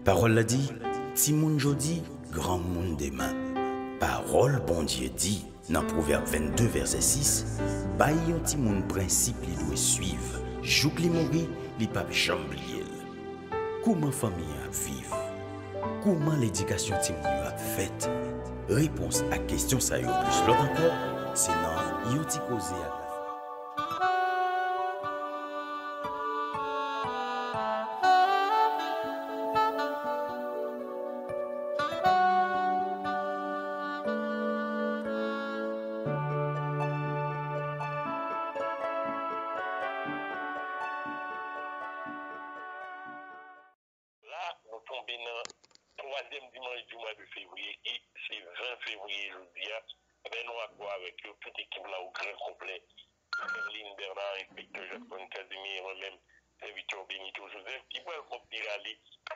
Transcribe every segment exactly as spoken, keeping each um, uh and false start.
Pawòl la di, timoun jodi, granmoun demen. Pawòl Bondye di nan Pwovèb vennde vèsè sis, bay yon timoun prensip li dwe swiv, jouk li mouri, li p ap janm bliye l. Kouman fanmi an ap viv? Kouman ledikasyon timoun yo ap fèt? Repons ak kesyon sa yo plis lòt ankò, se nan Yon Ti Koze ak Lafanmi. La, nou tonbe nan twazyèm dimanch di mwa de fevriye, ki se ven fevriye jodi a. Ebyen, nou akò avèk yo, tout ekip la o gran konplè. Kerline Bernard, enspektè Jackson Casimir, e mwen menm, sèvitè Benito Joseph, ki pral fè yon ti rale,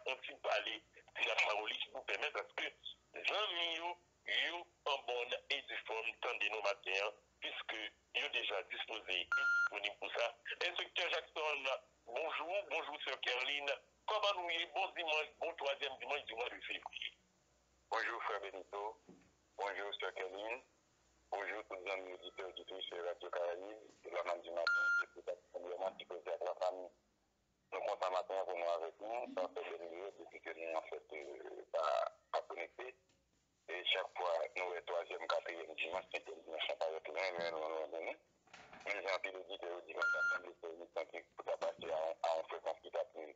yon ti pale, ti lapawoli ki pou pèmèt aske zanmi yo, yo an bòn e difòm tande nou maten an, piske yo deja dispoze e disponib pou sa. Enspektè Jackson, bonjou, bonjou sè Kerline. Kòman nou ye? Bon dimanch, bon twazyèm dimanch di mwa de fevriye. Bonjou frè Benito, bonjou sè Kerline, bonjou tout zanmi oditè, oditris Radyo Karayib, Lamann di Maten, e pi patikilyèman Ti Koze ak Lafanmi. Nou kontan maten an pou nou avèk nou, sa fè bèl lè depi ke nou anfèt pa, pa konekte. E chak fwa nou wè twazyèm, katriyèm dimanch, senkyèm dimanch lan parèt lwen, lwen, lwen, lwen de nou. Menm jan anpil oditè yo di konsa, sanble se yon emisyon ki pou ta pase a, a yon frekans ki ta pi,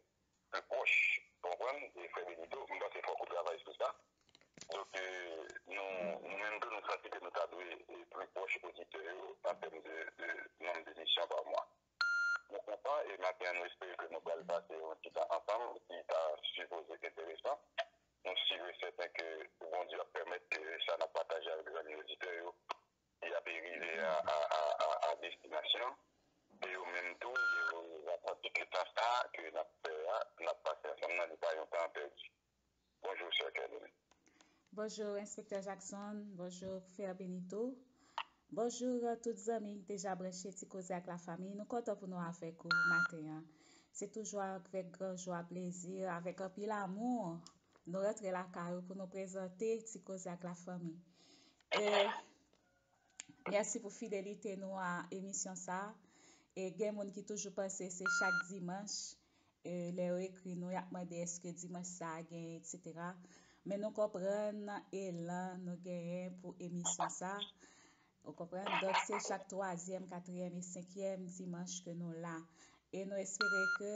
pi pwòch, ou konprann? E frè Benito, m panse fòk ou travay sou sa. Donk, e, nou, nou menm tou, nou santi ke nou ta dwe, e, pi pwòch oditè yo an tèm de, de nonb de emisyon pa mwa. Nou kontan e maten an nou espere ke nou pral pase yon ti tan ansanm ki ta sipoze enteresan. Nou si e sèten ke Bondye ap pèmèt ke sa n ap pataje avèk zanmi oditè yo, li ap rive a, a, a, a, a destinasyon. E yo menm tou, yo va santi ke tan sa a ke n ap fè a, n ap pase ansanm nan, li pa yon tan pèdi. Bonjou, sè Kerline. Bonjou, enspektè Jackson. Bonjou, frè Benito. Bonjou, tout zanmi ki deja branche Ti Koze ak Lafanmi. Nou kontan pou nou avèk ou maten an. Se toujou avèk gran jwa, plezi, avèk anpil amou, nou rantre lakay ou pou nou prezante Ti Koze ak Lafanmi. E, mèsi pou fidelite nou a emisyon sa a. E gen moun ki toujou panse se chak dimanch, e, lè yo ekri nou, y ap mande èske dimanch sa a genyen, etsetera. Men nou konprann elan nou genyen pou emisyon sa a. Ou konprann? Donk, se chak twazyèm, katriyèm e senkyèm dimanch ke nou la. E nou espere ke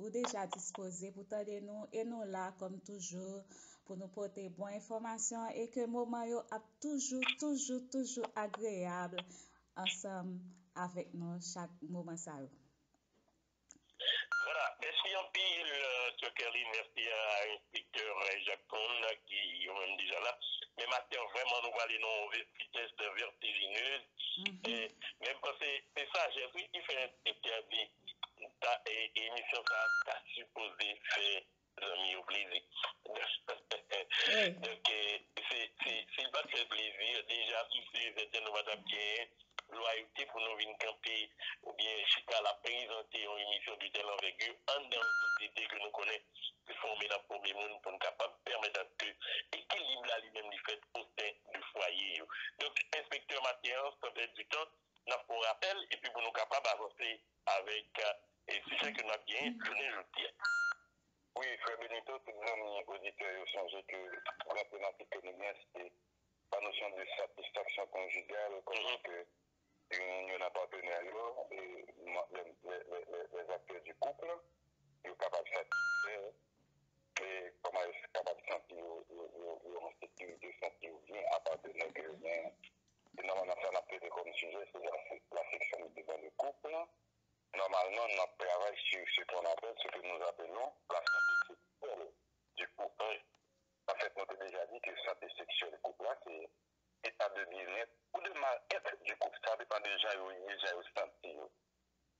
ou deja dispoze pou tande nou, e nou la kòm toujou pou nou pote bon enfòmasyon e ke moman yo ap toujou, toujou, toujou agreyab ansanm avèk nou chak moman sa yo. Vwala, mèsi anpil, euh, sè Kerline, mèsi a enspektè, euh, Jackson, ki yo menm deja la. Men maten an, vrèman, nou prale nan yon vitès vètijinez. E, men m panse se sajès, wi, ki fè enspektè a di, ta, e, emisyon sa a ta sipoze fè zanmi yo plezi. Donk, e, se, se, si l pa t fè plezi, deja, si se sèten, nou pa t ap genyen lwayote pou nou vin kanpe oubyen chita la prezante yon emisyon de tèl anvègi anndan yon sosyete ke nou konnen ki fòme nan pwoblèm moun pou n kapab pèmèt aske ekilib la li menm li fèt o sen de fwaye yo. Donk, enspektè, maten an, san pèdi tan, n ap fè yon rapèl epi pou nou kapab avanse avèk, e, sijè ke n ap genyen jounen jodi a. Wi, frè Benito, tout zanmi oditè yo sonje ke gran tematik ke nou gen se la notion de satisfaction conjugale, kòman ke youn youn nan patnè yo, e, lè, lè, lè, lè, les acteurs du couple, yo kapab satisfè, e kòman yo kapab santi yo, yo, yo, yo an sekirite, santi yo byen a patnè ke yo genyen. E nòmalman, sa n ap trete kòm sijè, se la, la sexualité dans le couple. Normalement, n ap travay sur ce qu'on appelle, ce que nous appelons la santé sexuelle du couple. Anfèt, nou te deja di ke sante seksyèl koup la, se état de bien-être ou de mal-être du couple. Sa depann de jan yo ye, jan yo santi yo.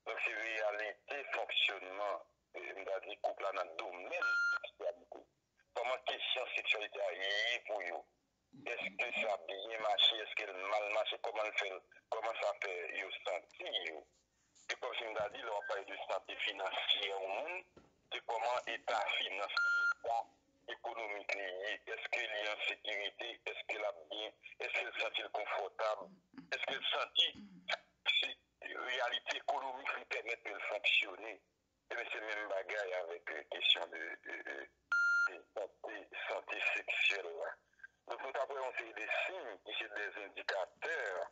Donk, se reyalite fonksyònman, e, m ta di, koup la nan domèn seksyalite. Kòman kesyon seksyalite a ye pou yo? Èske sa byen mache? Èske l mal mache? Kòman l fè, kòman sa fè yo santi yo? Se kòmsi m ta di, lè w ap pale de sante finansyè yon moun, se kòman eta finans li, eta ekonomik li ye. Èske li an sekirite? Èske l ap byen? Èske l santi l konfòtab? Èske l santi se reyalite ekonomik li pèmèt ke l fonksyone? Ebyen, se menm bagay avèk, euh, kesyon de, de, de, de sante, sante seksyèl la. Donk, nou t ap wè yon seri de siy ki se des indicateurs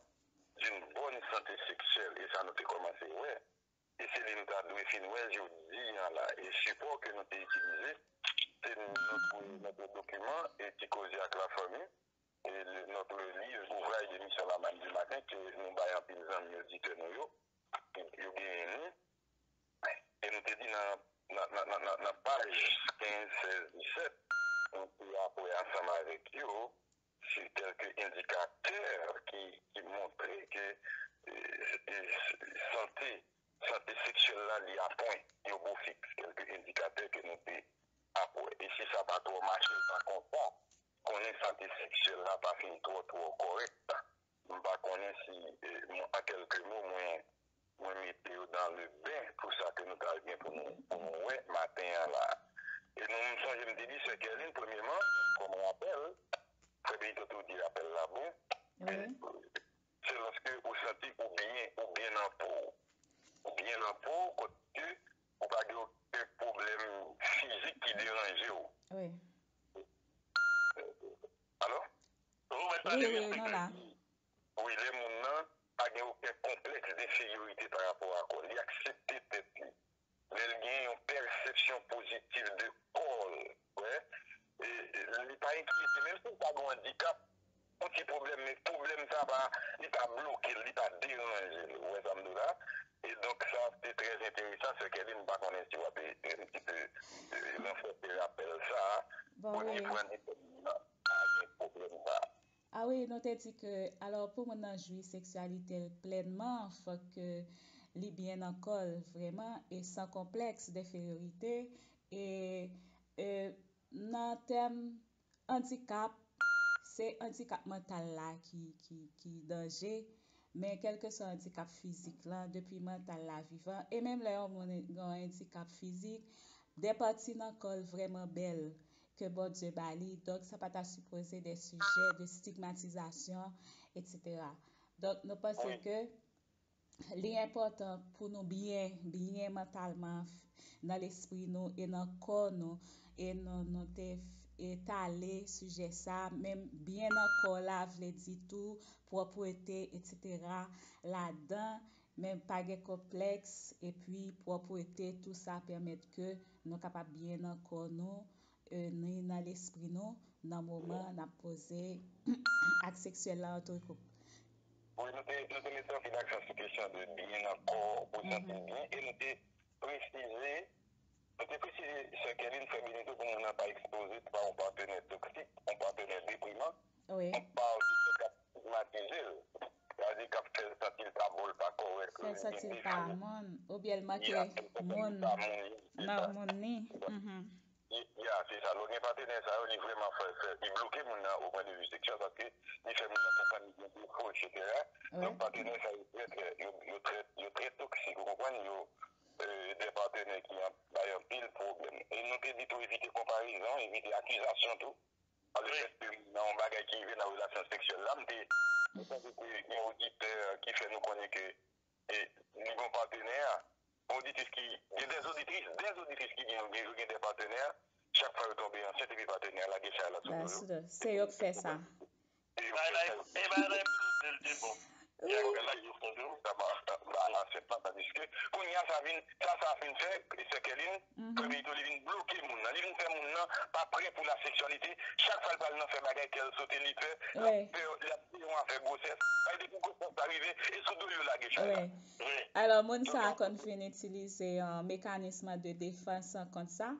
d'une bonne santé sexuelle, e sa nou te kòmanse wè. E se li nou ta dwe fin wè jodi a la. E sipò ke nou te itilize, se nou te voye nan dokiman e Ti Koze ak Lafanmi, e le, notre livre, ouvraj de Michel Lamanne du Matin, ke nou bay anpil zanmi oditè nou yo, yo genyen li. E nou te di nan, nan, nan, nan, nan, nan paj kenz, sèz, disèt, nou te ap wè ansanm avèk yo, se kèlke endikatè ki, ki montre ke, e, e, sante, sante seksyèl la, li a pwen, yo bo fiks, kèlke endikatè ke nou te ap wè. E si sa pa twò mache, sa konsa, konnen sante seksyèl la pa fin twò, twò kòrèk. M pa konnen si, e, mwen, an kèlke mo, mwen, mwen mete yo dans le bain pou sa ke nou ta gen pou nou, pou nou wè maten an la. E nou, m sonje m te di Sè Kèlin, premyeman, kòm rapèl, Frè Benito tou di rapèl la bon, men, se lòske ou santi ou byen, ou byen nan po w. Ou byen nan po w, kote ou pa gen okenn pwoblèm fizik ki deranje w. Wi. Alò? Wi, mèt pale, wi, wi, nou la. Wi, lè moun nan pa gen okenn konplèks denferyorite pa rapò a kò l. Li aksepte tèt li. Lè l gen yon pèsepsyon pozitif de kò l, wè, e, e, li pa enkyete, menm si l ta gen yon andikap, yon ti pwoblèm, men pwoblèm sa pa, li pa bloke l, li pa deranje l, ou wè sa m di w la? E donk, sa, se trè enteresan, Sè Kèlin, m pa konnen si w ap, e, un petit peu, e, ranfòse rapèl sa a, pou ni pran ni pèp nan, pa gen pwoblèm sa a. A wi, nou te di ke, alò, pou moun nan jwi seksyalite l plènman, fòk ke li byen nan kò l vrèman e san konplèks denferyorite. E, e nan tèm andikap, se andikap mantal la ki, ki, ki danje, men kèlkeswa andikap fizik lan, depi mantal la vivan, e menm lè yon moun gen yon andikap fizik, de pati nan kò l vrèman bèl ke Bondye ba li, donk sa pa ta sipoze de sijè de stigmatizasyon, etsetera. Donk, nou panse ke li enpòtan pou nou byen, byen mantalman, nan lespri nou e nan kò nou, e nou, nou te etale sijè sa, menm byen nan kò la vle di tou pwòpte, etsetera, ladan, men pa gen konplèks, epi pwòpte, tou sa pèmèt ke nou kapab byen nan kò nou, e, ni nan lespri nou, nan moman n ap poze ak seksyèl la antre koup. Wi, nou te, nou te mete anpil aksan sou kesyon de byen nan kò, pou santi l byen, e nou te presize, nou te presize, Sè Kèlin, Frè Benito, pou moun nan pa ekspoze pa yon patnè toksik, yon patnè depriman, yon patnè k ap stigmatize l, sa vle di k ap fè l santi l pa bon, l pa kòrèk, fè l santi l pa moun, oubyen l manke moun nan moun ni. Ya, se sa. Lè w gen patenè sa yo, li vrèman fè, fè, li bloke moun nan o pwen de vi seksyèl, paske li fè moun nan konprann li gen defo, etsetera. Donk, patenè sa yo trè, trè, yo, yo trè, yo trè toksik, ou konprann? Yo, e, de patenè ki an, bay anpil pwoblèm. E nou te di tou evite konparezon, evite akizasyon tou. Paske lèske nan yon bagay ki rive nan relasyon seksyèl la, m te, m te gen yon oditè ki fè nou konnen ke e li gon patenè, oditris ki, gen de oditris, de oditris ki gen, gen, gen de patenè, chak fwa yo tonbe ansent epi patenè a lage chay la sou do yo. Se yo k fè sa. Bay la, e bay la, e te bon. Sa pa, ba, ansent la, tandiske, kounye a sa vin, sa, sa fin fè, Sè Kèlin, Frè Benito, li vin bloke moun nan, li vin fè moun nan pa prè pou la seksyalite. Chak fwa l pral nan fè bagay, kè l sote, li pè, l ap pè, l ap Se yon afè gwosès. Sa vle di pou gwosès la rive, e sou do yo lage chay la. Wi. Alò, moun sa a konn fin itilize yon mekanism de defans kont sa.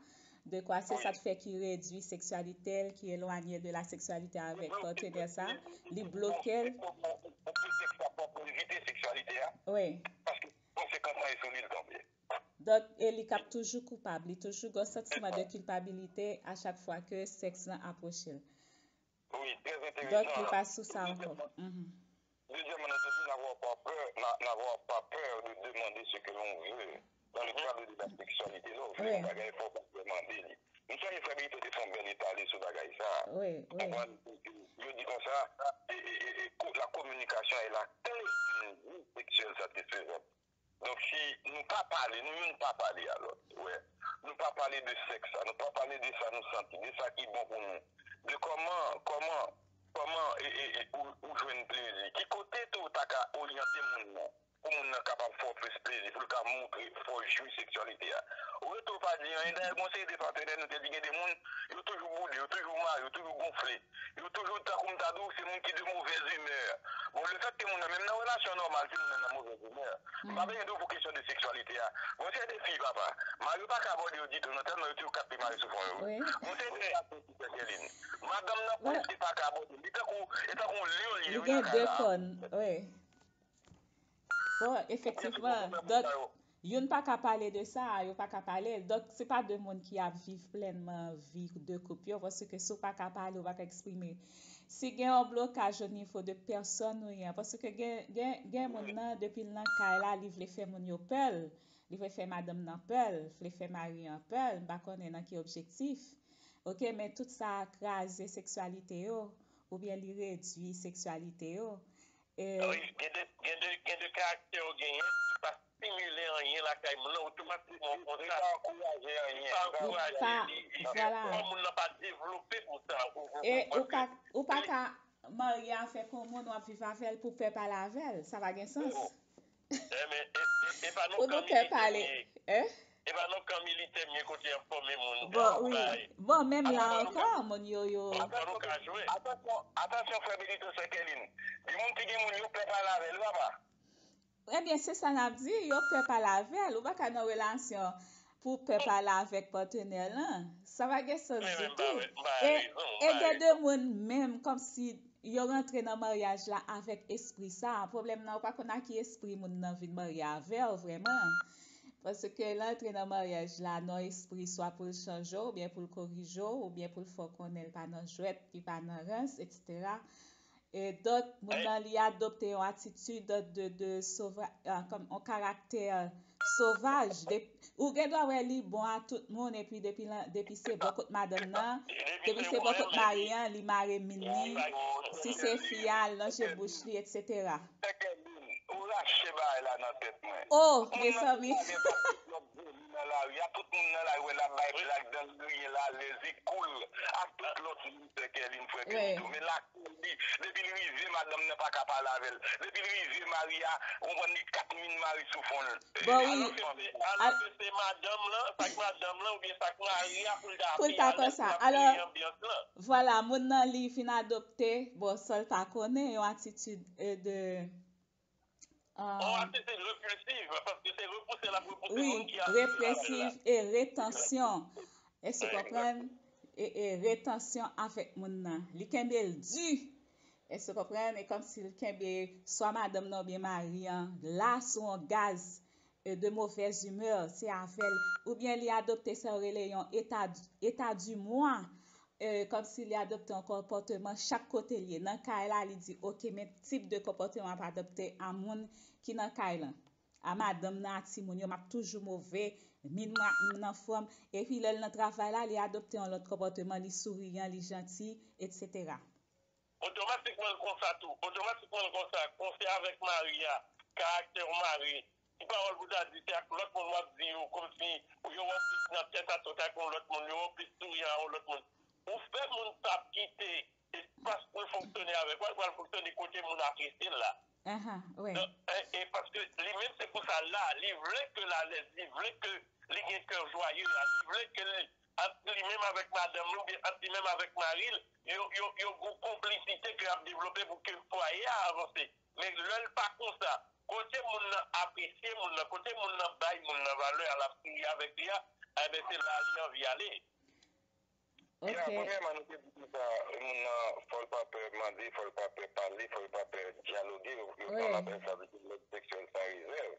De kwa se sa k fè ki redui seksyalite l, ki elwanye l de la seksyalite avèk patenè sa, li bloke l. Wi. Paske konsekans lan e sou li l tonbe. Donk, e li k ap toujou koupab, li toujou gen yon santiman de kilpabilite a chak fwa ke sèks lan apwoche l. Wi, trè enteresan. Donk, li pa sou sa ankò. Dezyèmman, nou te di n ap wè yon pas peur, n'a- n'avoir pas peur de demander ce que l'on veut dans le cadre de la sexualité. Lè w vle yon bagay, fò w pa pè mande li. M sonje frè Benito te fè yon bèl etale sou bagay sa a. Ou konprann? Yo di konsa, e, e, e, e, ko- la communication est la clé d'une vie sexuelle satisfaisante. Donk, si nou pa pale, nou youn pa pale a lòt, wè, nou pa pale de sèks la, nou pa pale de sa nou santi, de sa ki bon pou nou, de kòman, kòman, kòman e, e, e, ou, ou jwenn plezi, ki kote tou ou ta ka oryante moun nan, pou moun nan kapab fè w plis plezi, pou l ka montre fè w jwi seksyalite a. Ou rete w pa di anyen, dayè, gon seri de patenè, nou te di gen de moun, yo toujou boude, yo toujou mare, yo toujou gonfle. Yo toujou, tankou m ta di w, se moun ki de movèz imè. Bon, lefètke moun nan, menm nan relasyon nòmal, si moun nan nan movèz imè, m pa bezwen di w pou kesyon de seksyalite a. Bon, se de fi, papa. Mari yo pa ka abòde yo ditou, non, tèlman yo toujou kap li mare sou fon yo. Bon, se de fi, Jacqueline. Madanm nan, polis li pa ka abòde. Li tankou, li tankou yon lyon li ye, wi, nan kay la. Li gen de kòn, wi. Bon, efektivman. Donk, youn pa ka pale de sa, yo pa ka pale l. Donk, se pa de moun ki ap viv plènman vi de koup yo, paske si w pa ka pale, ou pa ka eksprime. Si gen yon blokaj o nivo de pèsòn ou ye, paske gen, gen, gen moun nan, depi l nan kay la, li vle fè moun yo pè l, li vle fè madanm nan pè l, vle fè mari an pè l, m pa konnen nan ki objektif. Oke, men tout sa kraze seksyalite yo, oubyen li redui seksyalite yo. E, wi, gen de, gen de, gen de karaktè w genyen ki pa stimile anyen lakay moun nan, otomatikman w konsa. Li pa ankouraje anyen. Li pa ankouraje, li, li fè kò moun nan pa devlope pou sa. Ou, ou, e ou pa, ou pa ka marye avèk yon moun w ap viv avè l pou pè pale avè l. Sa pa gen sans. Ou nou pè pale. E pa nan kan militè m ye kote y ap fòme moun. Bon, wi. Bon, menm la ankò, moun yo, yo. Atansyon, atansyon, frè Benito, sè Kèlin. Gen moun ki gen moun yo pè pale avè l, papa. Ebyen, se sa n ap di, yo pè pale avè l. Ou pa ka nan relasyon pou pè pale avèk patnè lan. Sa pa gen sans ditou. E, e gen de moun menm, kòmsi yo rantre nan maryaj la avèk espri sa. Pwoblèm nan, ou pa konn a ki espri moun nan vin marye avè w vrèman. Paske lè w antre nan maryaj la, nan espri swa pou l chanje w, oubyen pou l korije w, oubyen pou l fè w konnen l pa nan jwèt, li pa nan rans, etsetera. E donk, moun nan, li adopte yon atitid de, de sova-, ah, kòm yon karaktè sovaj. De, ou gen dwa wè li bon a tout moun, epi depi, depi se bò kot madanm nan, depi se bò kot mari an, li mare min li, si se fi a, l lonje bouch li, etsetera. Ou rache bagay la nan tèt mwen. Oh, mezanmi. Moun nan pa gen pa tout lòt voli nan lari a, tout moun nan lari wè l ap bay blag, dan l griyen l alèz, li koul ak tout lòt moun, sè Kèlin, frè Benito. Men lakay li, depi l rive, madanm nan pa ka pale avè l. Depi l rive, mari a, ou konprann, li kat min mari sou fon l. Bon, wi. Alòske se, alòske se madanm lan, sa k madanm lan, oubyen sa k mari a pou l ta ap pi alèz, pou l ap kreye anbyans lan. Vwala, moun nan li vin adopte, bon, san l pa konnen, yon atitid, e, de, yon atitid repilsiv, paske se repouse l ap repouse moun ki ap viv avè l la. Wi, represiv e retansyon. Èske w konprann? E, e retansyon avèk moun nan. Li kenbe l di. Èske w konprann? E kòmsi l kenbe swa madanm nan oubyen mari an la sou yon gaz, e, de mauvaise humeur, se avè l. Oubyen li adopte sa yo rele yon état, état du moi, e, kòmsi li adopte yon konpòteman chak kote l ye. Nan kay la, li di, "Oke, men tip de konpòteman m ap adopte a moun ki nan kay lan. A madanm nan, a timoun yo, m ap toujou move, min mwen ap nan fòm." Epi lè l nan travay la, li adopte yon lòt konpòteman, li souriyan, li janti, etsetera. Otomatikman l konsa tou. Otomatikman l konsa. Konsa avèk mari a, karaktè w mari. Ti pawòl pou ta di, se ak lòt moun w ap di yo, kòmsi yo wè w plis nan tèt a tèt ak yon lòt moun, yo wè w plis souriyan a yon lòt moun. Ou fè moun sa ap kite espas pou l fonksyone avèk ou, l pral fonksyone kote moun apresye l la. Ahan, wi. Donk, e, e paske li menm se pou sa l la, li vle ke l alèz, li vle ke li gen kè jwaye a, li vle ke li, ant li menm avèk madanm li oubyen ant li menm avèk mari l, yo, yo, yo gon konplisite ke y ap devlope pou ke fwaye a avanse. Men lè l pa konsa, kote moun nan apresye moun nan, kote moun nan bay moun nan valè a, l ap souri avèk li a, enben se la li anvi ale. Ya, premyèman, nou te di konsa, moun nan, fò l pa pè mande, fò l pa pè pale, fò l pa pè dyaloge, yo, yo pa apèl sa vle di lòd seksyèl san rezèv.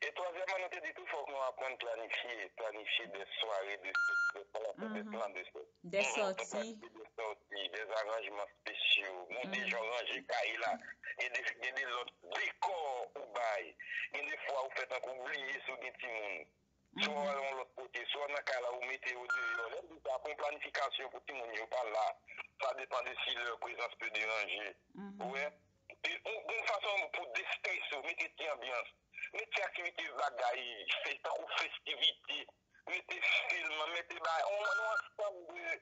E twazyèmman, nou te di tou, fòk nou aprann planifye, planifye des soirées de sexe, des plans, des plans de sexe. Des sorties. Planifye des sorties, des arrangements spéciaux. Gon de jan w ranje kay la. Gen de, gen de lòt dekò ou bay. Gen de fwa ou fè tankou w bliye si w gen timoun. Swa w al yon lòt kote, swa w nan kay la, ou mete yo deyò. Lè m di sa, fè yon planifikasyon pou timoun yo pa la. Sa depann de si lè prezans pe deranje. Ou wè? E yon, yon fason pou destrese w, mete ti anbyans. Mete ti aktivite bagay, fè tankou festivite. Mete fim, mete bagay. Yon, yon ansanm de,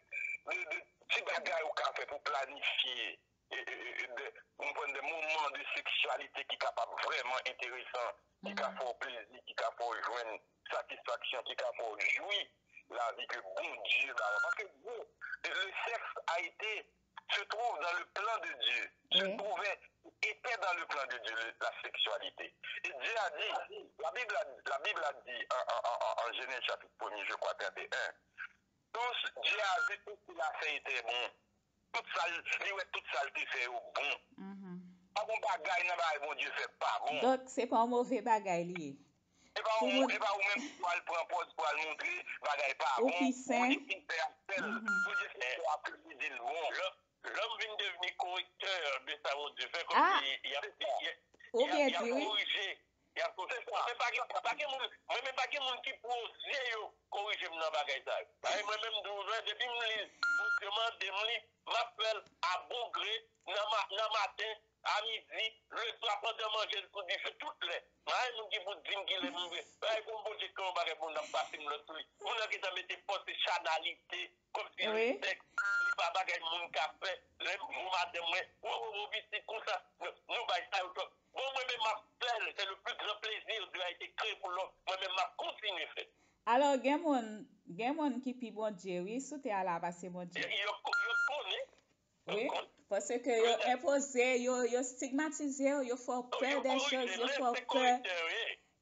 de, de ti bagay ou ka fè pou planifye e, e, e, e, de, konprann de moman de seksyalite ki kapab vrèman enteresan, ki ka fè w plezi, ki ka fè w jwenn satisfaksyon, ki ka fè w jwi lavi ke Bondye ba w. Paske Dye, le sexe a été, se trouve dans le plan de Dieu, se trouvait, était dans le plan de Dieu, le- la sexualité. Et Dieu a dit, la Bible a, la Bible a dit en, en, en, en, en Genèse chapitre premier, je crois, trente et un, donc Dieu a vu tout ce qu'il a fait était bon. Tout sa l, li wè tout sa l te fè yo bon. Pa gon bagay nan bagay Bondye fè k pa bon. Donk, se pa yon move bagay li ye. E pa ou, e pa ou menm ki pral pran pòz pou al montre bagay pa bon. Ou pi sen. Bondye fin fè a sèl. Bondye fin fè a pli di l bon. Lè, lè m vin devni korektè de sa Bondye fè, kòmsi y ap, y ap, y ap korije. Y ap konfese. Mwen pa gen, pa gen moun, mwen menm pa gen moun ki poze yo korije m nan bagay sa yo. Bagay mwen menm m di w, depi m li l, Bondye mande m li, m ap fè l a bon gre, nan ma-, nan maten, a midi, leswa, pandan manje, l sou dife, tout lè. Pa gen moun ki pou di m kilè m vle. Bagay pou m Bondye k yon bagay pou moun ap pase m lòt sou li. Moun nan gentan mete fòse chanalite, kòmsi li sèks, li pa bagay moun ka fè. Lè m, madanm mwen, wo, wo, wo, pitit konsa, nou, nou bay sa yo twòp. Bon, mwen menm m ap fè l, c'est le plus grand plaisir, Dieu a été créé pour l'homme. Mwen menm m ap kontinye fè l. Alò, gen moun, gen moun ki pi Bondye, wi, sou tè a la pase Bondye. Yo, yo, yo konnen. Wi, paske yo enpoze, yo, yo stigmatize w, yo fè w pè de choz, yo fè w pè.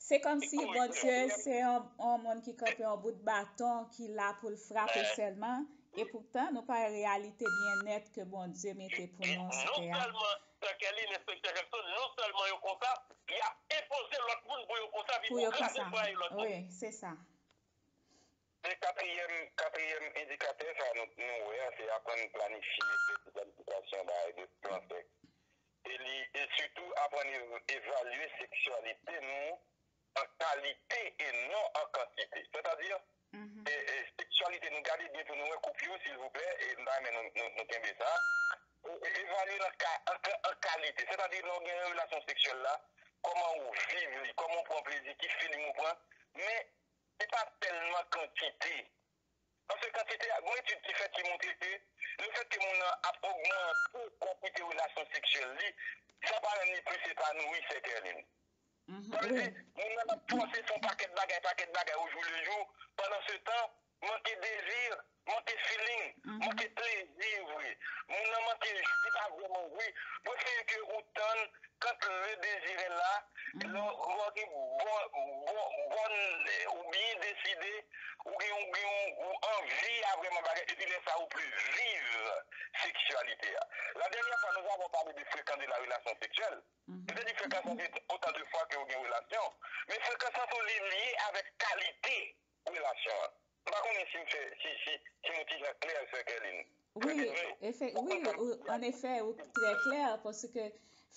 Se kòmsi Bondye se yon, yon moun ki kanpe yon bout baton ki la pou l frape sèlman. E poutan, nou pa wè reyalite byennèt ke Bondye mete pou nou sou tè a. Non sèlman Sè Kèlin, Enspektè Jackson, non sèlman yo konsa, y ap enpoze lòt moun pou yo konsa, pou yo konsa. Wi, se sa. Se katriyèm, katriyèm endikatè sa nou, nou wè a, se aprann planifye, fè planifikasyon bagay de plan sèks. E li, e sitou aprann ev-, evalye seksyalite nou an kalite e non an kantite. Sètadi, e, e, seksyalite nou, gade byen pou nou wè koup yo, silvouplè, e m ta renmen nou, nou, nou kenbe sa. E, e, evalye l an ka-, an ka-, an kalite. Sètadi, lè w gen relasyon seksyèl la, kòman ou viv li, kòman ou pran plezi, ki feeling ou pran. Men, se pa tèlman kantite. Paske kantite a, gon etid ki fèt ki montre ke lefètke moun nan ap ogmante kantite relasyon seksyèl li, sa pa rann li plis epanoui, Sè Kèlin. Sa vle di, moun nan ap fòse fè yon pakèt bagay, pakèt bagay ojoulejou, pandansetan, manke dezi, manke feeling, manke plezi vre. Moun nan manke jwi, li pa vrèman jwi. Prefere ke ou tann quand le désir est là, lè w gen bon, bon, bon, ou byen deside, ou gen, ou gen, ou anvi a vrèman bagay, epi lè sa ou ple viv seksyalite a. La dernière fois, nous avons parlé de fréquence de la relation sexuelle. Nou te di frekans lan se otan de fwa ke ou gen relasyon. Men frekans lan tou li lye avèk kalite relasyon an. M pa konnen si m fè, si, si, si m yon ti jan klè, Sè Kèlin. Wi, efe-, wi, ou, an efè, ou trè klè, paske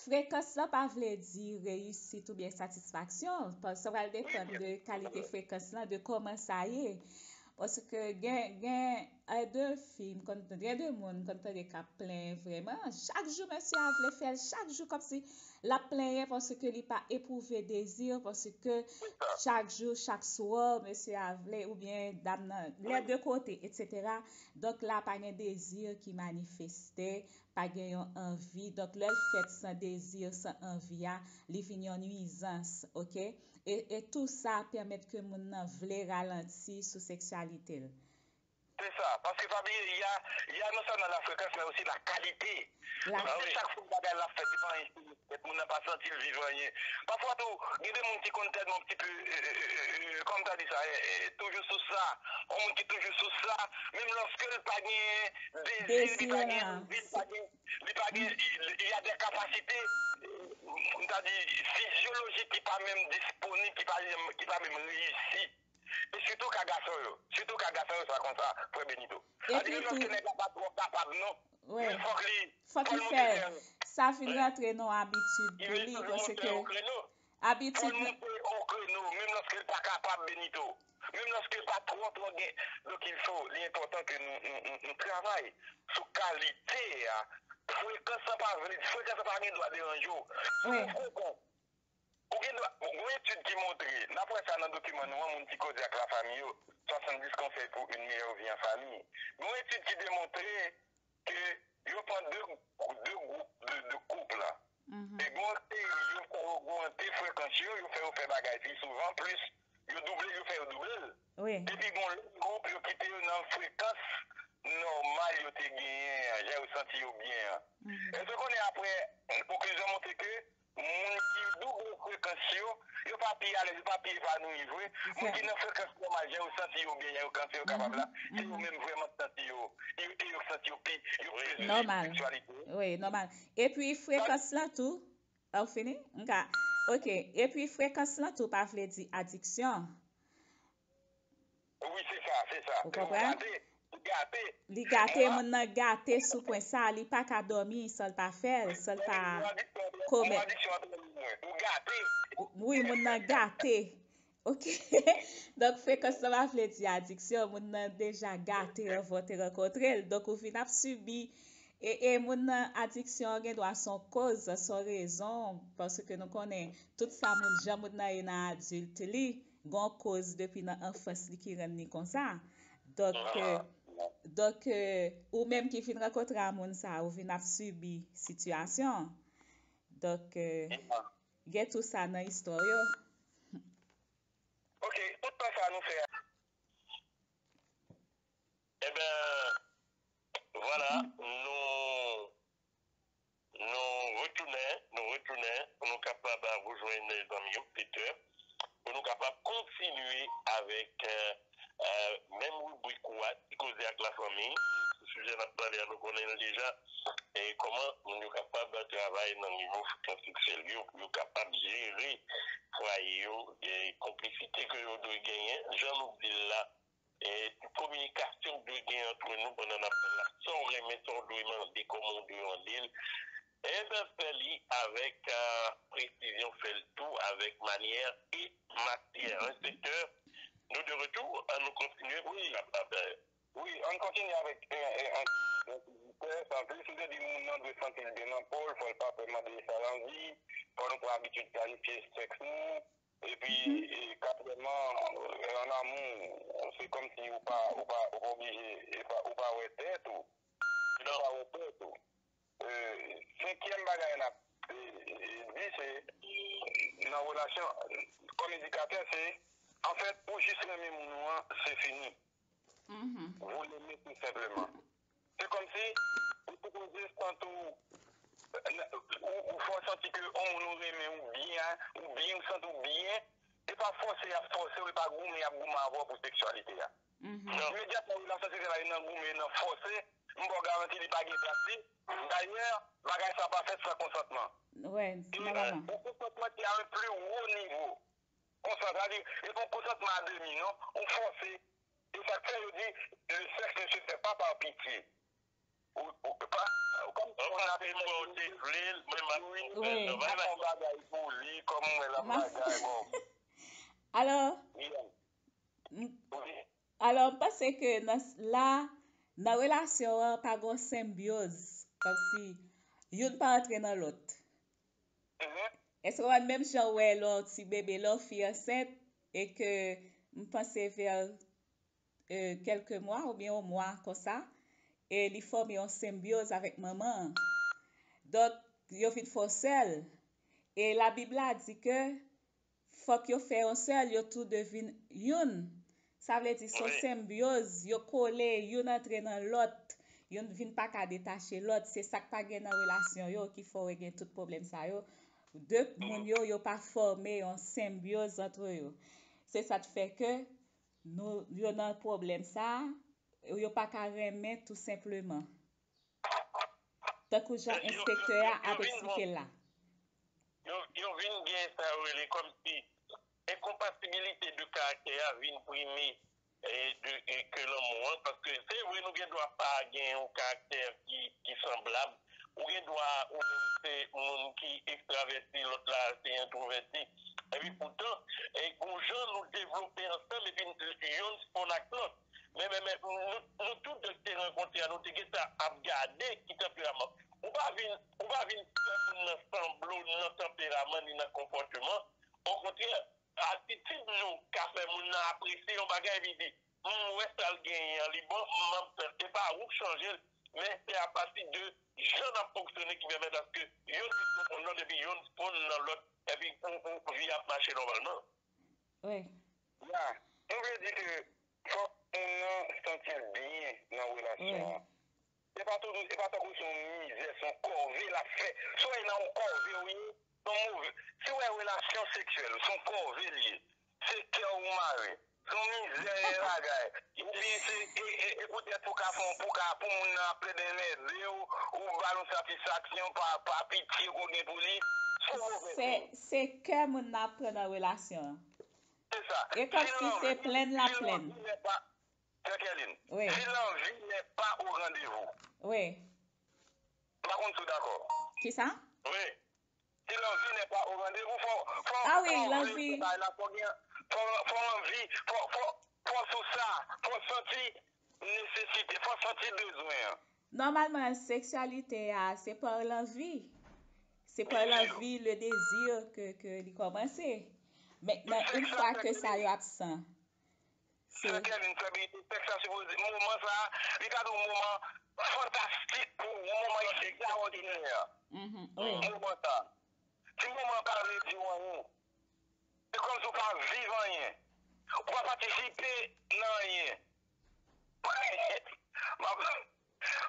frekans lan pa vle di reyisit oubyen satisfaksyon, paske sa pral depann de kalite frekans lan, de kòman sa ye. Paske gen, gen, e, de fi, m konn tande, gen de moun m konn tande k ap plenyen vrèman. Chak jou mesye a vle fè l, chak jou kòmsi l ap plenyen paske li pa epwouve dezi, paske chak jou, chak swa, mesye a vle, oubyen dam nan, lè de kote, etsetera. Donk la, pa gen dezi ki manifeste, pa gen yon anvi. Donk lè l fèt san dezi, san anvi a, li vin yon nwizans, oke? E, e tou sa pèmèt ke moun nan vle ralanti sou seksyalite l. Se sa, paske pa bliye, y a, y a non sèlman la frekans, men osi la kalite. Paske chak fwa bagay la fèt, se pa anyen serye k fèt, moun nan pa santi l viv anyen. Pafwa tou, gen de moun ki konn tèlman ti pe, e, e, e, e, kòman ta di sa, e, e, toujou sou sa, yon moun ki toujou sou sa, menm lòske l pa gen dezi, li pa gen anvi, li pa gen, li pa gen, il, il y a des capacités, m ta di, fizyolojik ki pa menm disponib, ki pa, ki pa menm reyisi. E sitou ka gason yo. Sitou ka gason yo, sa konsa, frè Benito. Sa di, lòske nèg la pa twò kapab, non. Wi. Men fòk li, fòk li fè l. Sa vin rantre nan yon abitid pou li, paske abitid. Fò l monte yon kreno. Fò l monte yon kreno, menm lòske l pa kapab, Benito. Menm lòske l pa twò, twò gen. Donk, il faut, li enpòtan ke nou, nou, nou, nou travay sou kalite a. Frekans lan pa vle, frekans lan pa gen dwa deranje w. Si w frekans, ou gen dwa, gon etid ki montre, n ap wè sa nan dokiman nou an, Moun ki koze ak lafanmi yo, soixante-dix conseils pour une meilleure vie en famille. Gon etid ki demontre ke yo pran de, de gwoup de, de koup la. E gon seri yo fè yo ogmante frekans yo, yo fè yo fè bagay pi souvan, plis yo double l, yo fè yo double l. Epi gon lòt gwoup, yo kite yo nan frekans nòmal yo te genyen an, jan yo santi yo byen an. Èske w konnen apre, konklizyon montre ke moun ki double frekans yo, yo pa pi alèz, yo pa pi epanouyi vre. Moun ki nan frekans nòmal, jan yo santi yo byen, jan yo kanse yo kapab la, se yo menm vrèman k santi yo, yo, e yo k santi yo pi, yo pi viv seksyalite yo. Wi, nòmal. Epi frekans lan tou, a, ou fini? M ka, ok. Epi frekans lan tou pa vle di adiksyon. Wi, se sa, se sa. Ou konprann? Li gate, li gate. Li gate, moun nan gate sou pwen sa, li pa ka dòmi san l pa fè l, san l pa komèt. Wi, moun nan gate. Ok. Donk, frekans lan pa vle di adiksyon, moun nan deja gate anvan w te rankontre l. Donk, ou vin ap sibi, e, e moun nan adiksyon an gen dwa se yon koz, se yon rezon, paske nou konnen tout sa moun, jan moun nan ye nan adilt li, gon koz depi nan anfans li ki rann li konsa. Donk, euh, donk, euh, ou menm ki vin rankontre a moun sa, ou vin ap sibi sitiyasyon. Donk, euh, gen tou sa nan istwa w yo. Ok, tout tan sa nou fè a. Ebyen, vwala, nou, nou retounen, nou retounen pou nou kapab rejwenn zanmi yo, Peter, pou nou kapab kontinye avèk, euh, euh, menm ribrik ou a, Ti Koze ak Lafanmi, sou sijè n ap pale a, nou konnen l deja, e kòman moun yo kapab travay nan nivo frekans seksyèl yo, pou yo kapab jere fwaye yo, e konplisite ke yo dwe genyen, jan nou di l la, e kominikasyon dwe gen ant nou pandan n ap fè l la. Sa w renmen, sa w dwe mande, kòman w dwe mande l. Ebyen, fè li avèk, euh, presizyon, fè l tou avèk manyè e matyè. Enspektè, nou de retour, ann nou kontinye pou nou kapab, euh, wi, ann kontinye avèk, euh, euh, enkizyite, sanplis, ou te di moun nan dwe santi l byen nan po l, fò l pa pè mande sa l anvi, fò nou pran abitid planifye sèks nou, epi, e, katriyèmman, euh, an amou, se kòmsi ou pa, ou pa, ou pa oblije, e pa, ou pa wè tèt ou, ou pa wè tèt ou. Euh, senkyèm bagay n ap, euh, euh, di se, nan relasyon, kòm edikatè, se, anfèt, ou jis renmen moun ou an, se fini. Vous l'aimez tout simplement. Se kòmsi ou sipoze santi w, ou, ou fè w santi ke yon moun ou renmen, ou byen, ou byen, ou santi w byen, e pa fòse y ap fòse w, e pa goumen y ap goumen avè w pou seksyalite a. Imedyatman relasyon seksyèl la nan goumen, nan fòse, m ba w garanti li pa gen plas li. Dayè, bagay sa pa fèt san konsantman. E yon konsantman ki a un plus haut niveau. Konsa, sa vle di, e pa yon konsantman a demi, non. Ou fòse. E sa k fè yo di, le sexe ne se fait pas par pitié. Ou, ou pa, kòm si w ap fè mwen te vle l, mwen m ap fin fè l. Wi. Ou fè yon bagay pou li, kòm mwen l ap bagay, bon. Alò, m, alò, m panse ke nan s-, la, nan relasyon an, pa gen yon senbyoz. Kòmsi youn pa antre nan lòt. Èske w konprann, menm jan w wè lè yon ti bebe, lè yon fi ansent, e ke m panse vè, euh, kèlke mwa oubyen yon mwa konsa, e li fòme yon senbyoz avèk manman an. Donk, yo vin fè yon sèl. E Labib la di ke fòk yo fè yon sèl, yo tou de vin youn. Sa vle di se yon senbyoz, yo kole, youn antre nan lòt, youn vin pa ka detache lòt. Se sa k pa gen nan relasyon yo ki fè w gen tout pwoblèm sa yo. De moun yo, yo pa fòme yon senbyoz antre yo. Se sa k fè ke nou, yo nan pwoblèm sa a, yo pa ka renmen tou senpleman. Tankou jan enspektè a ap eksplike l la. Yo, yo vin gen sa yo rele kòmsi enkonpatibilite de karaktè a vin prime, e, de, e, ke lanmou an, paske se vre nou gen dwa pa gen yon karaktè ki ki sanblab. Ou gen dwa ou menm se moun ki ekstravèti, lòt la se entwovèti. Epi poutan, e, gon jan nou devlope ansanm, epi youn spon ak lòt. Men, men, men, nou, nou tout de te rankontre a, nou te gentan ap gade ki tanperaman. Ou pa vin, ou pa vin fè moun nan sanble w nan tanperaman ni nan konpòteman. Okontrè, atitid nou ka fè moun nan apresye yon bagay, epi di, "M wè sa l genyen an, li bon, m ap fè l." Se pa ou k chanje l, men se apati de jan n ap fonksyone ki pèmèt aske youn vin konn lòt, epi youn spon nan lòt, epi pou, pou vi ap mache nòmalman. Wi. Ya, nou vle di ke fòk moun nan santi l byen nan relasyon an. Se pa tout, se pa tankou se yon mizè, se yon kòve l ap fè. Si w wè nan yon kòve w ye, se yon move. Si w wè relasyon seksyèl ou, se yon kòve l ye. Se kè w ou mare. Se yon mizè bagay. Oubyen se, e, e, e poutèt pou ka fè, pou ka, pou moun nan ap plede mède w, ou ba l yon satisfaksyon pa, pa pitye ke w gen pou li. Se yon move Se, siy. Se kè moun nan ap pran nan relasyon an. Se sa. E kòmsi se plenn la plenn. Wi. Sè Kèlin, si lanvi n'est pas au rendez-vous. Wi. M pa konn si w dakò. Kisa? Wi. Si lanvi n'est pas au rendez-vous, fò, fò, Ah wi, fò lanvi. Fò, fò, fò anvi, fò, fò, fò sou sa, fò santi nesesite, fò santi bezwen an. Nòmalman, seksyalite a, se pa lanvi. Se pa lanvi, le désir ke, ke li kòmanse. Mentnan, yon fwa ke sa yo absan, Se Sè Kèlin fè byen, sèks la sipoze, moman sa, li ka di yon moman fantastik pou ou, yon moman ekstraòdinè. Mhm, wi. Moman sa. Ti moman pa vle di w anyen. Se kòmsi w pa viv anyen. Ou pa patisipe nan anyen. M ap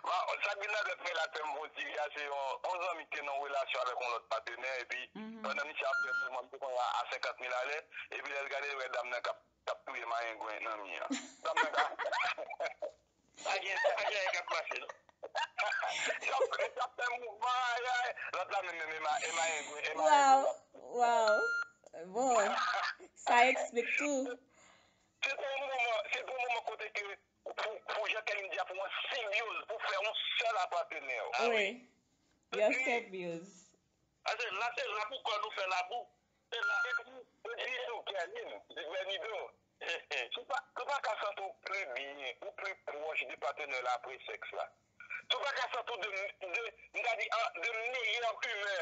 Bon, sa k vin nan tèt mwen la, fè m fon ti ri a, se yon, yon zanmi ki te nan yon relasyon avèk yon lòt patenè, epi pandan misye ap fè moman, misye konn a senkant mil alè, epi lè l gade, l wè dam nan k ap, k ap touye mayengwen nan mi an. Dam nan ka Pa gen, pa gen anyen k ap pase, non. L ap, l ap fè mouvman, ay, ay. Lòt la menm, menm, e ma, e mayengwen, e mayengwen. Waw, waw. Bon, sa eksplike tou. Se pou yon moman, se pou yon moman kote ke pou, pou jan Kèlin di a, pou yon senbyoz, pou fè yon sèl a patnè w. Ah wi. Yon senbyoz. Paske la, se la pou kò nou fè labou. Se la. Epi, epi tou, Kèlin, Vènido, si w pa, si w pa ka santi w pli byen, ou pli pwòch de patnè w la apre sèks la. Si w pa ka santi w de, de, m ta di, an, de meyè imè.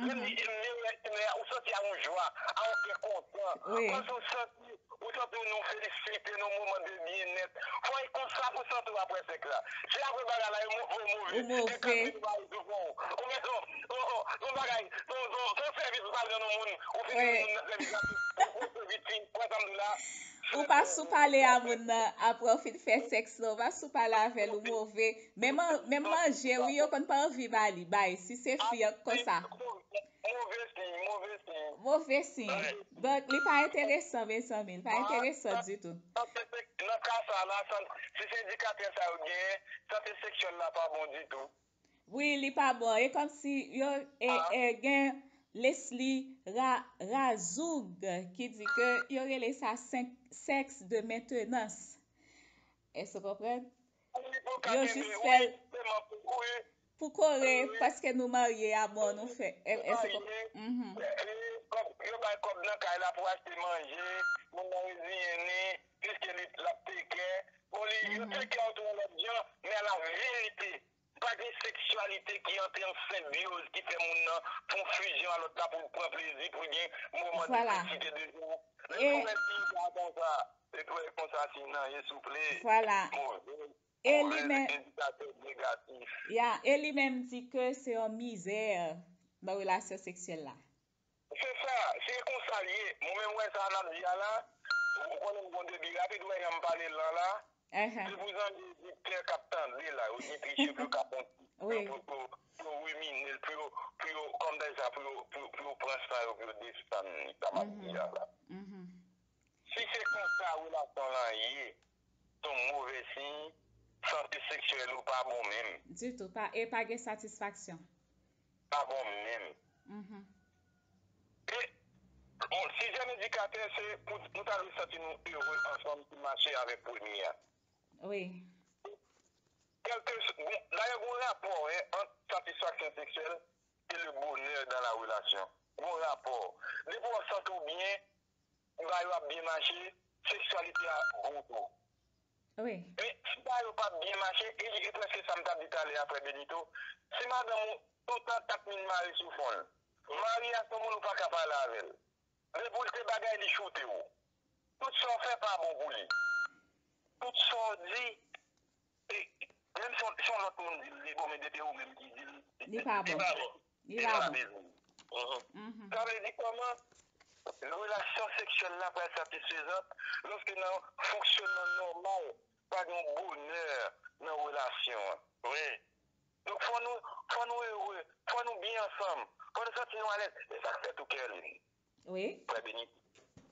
Lè m di de meyè imè, ou santi a yon jwa, a yon kè kontan. Wi. Kòmsi w santi Ou santi w nan yon felisite, nan yon moman de byennèt. Fò e konsa pou w santi w apre sèks la. Si apre bagay la, ou mo-, ou move, ou move. Ou mete yon, yon, yon, yon bagay, yon, yon, yon sèvis ou pral rann yon moun, ou fini rann moun nan sèvis la, ou pran sèvis, ou pran sa m di la. Ou pa sou pale a moun nan, apre w fin fè sèks la, ou pa sou pale avè l, ou move. Menm an-, menm manje, wi, yo konn pa anvi ba li, bay, si se fi an konsa. Move siy, move siy. Move siy. Donk, li pa enteresan, mezanmi. Li pa enteresan ditou. Nan ka sa la, san-, si se endikatè sa yo genyen, sante seksyèl la pa bon ditou. Wi, li pa bon. E kòmsi yo e, e gen Leslie Ra-, Razoug ki di ke yo rele sa senk-, sèks de mentenans. Èske w konprann? Yo jis fè l pou kore, paske nou marye a, bon, nou fè. Èske w konprann? Yo bay kòb nan kay la pou achte manje, moun nan reziyen li, piske li, l ap teke. Bon, li, yo teke otou yon lòt jan, men a la verite, pa gen seksyalite ki antre an senbyoz, ki fè moun nan fè yon fizyon a lòt la pou l pran plezi, pou l gen moman de felisite de jan. Lè w wè fi sa konsa, e pou wè konsa fi nan ye souple. Vwala. Move, e li move, menm, endikatè negatif. Ya, e li menm di ke se yon mizè nan relasyon seksyèl la. Se sa, se konsa l ye. Mwen menm wè sa n ap di a la, ou konnen m gon debi rapid, ou wè jan m pale l lan la. Se pou zanmi oditè k ap tande la, oditris yo pou yo ka konprann, pou, pou, pou, pou yo rimine l, pou yo, pou yo, kòm sa, pou yo, pou, pou yo pran san yo, pou yo desann li, sa m ap di a la. Si se konsa relasyon lan ye, se yon move siy, sante seksyèl ou pa bon menm. Ditou, pa, e pa gen satisfaksyon. Pa bon menm. E, bon, sizyèm endikatè, se pou nou ta dwe santi nou ere ansanm ki mache avèk premye a. Wi. Kèlke, bon, dayè, gon rapò, en, ant satisfaksyon seksyèl e le bonè dan la relasyon. Gon rapò. Depi w ap santi w byen, bagay yo ap byen mache, seksyalite a bon tou. Wi. Men, si bagay yo p ap byen mache, e, e prèske sa m t ap di talè a, frè Benito, si madanm ou toutan t ap vin mare sou fon l, mari a se yon moun ou pa ka pale avè l. Depi w te bagay li choute w. Tout sa w fè pa bon pou li. Tout sa w di, e, menm si yon, si yon lòt moun di l li bon, men depi ou menm ki di l, Li pa bon. Li pa bon. Li Li pa pa bon. bezwen. Mhm. Mhm. Sa vle di kòman relasyon seksyèl la pral satisfezan lòske nan fonksyònman nòmal pa gen yon bonè nan relasyon an. Wi. Donk fò nou, fò nou ere, fò nou byen ansanm, fò nou santi nou alèz. E sa k fè tou Kerline. Wi. Frè Beni,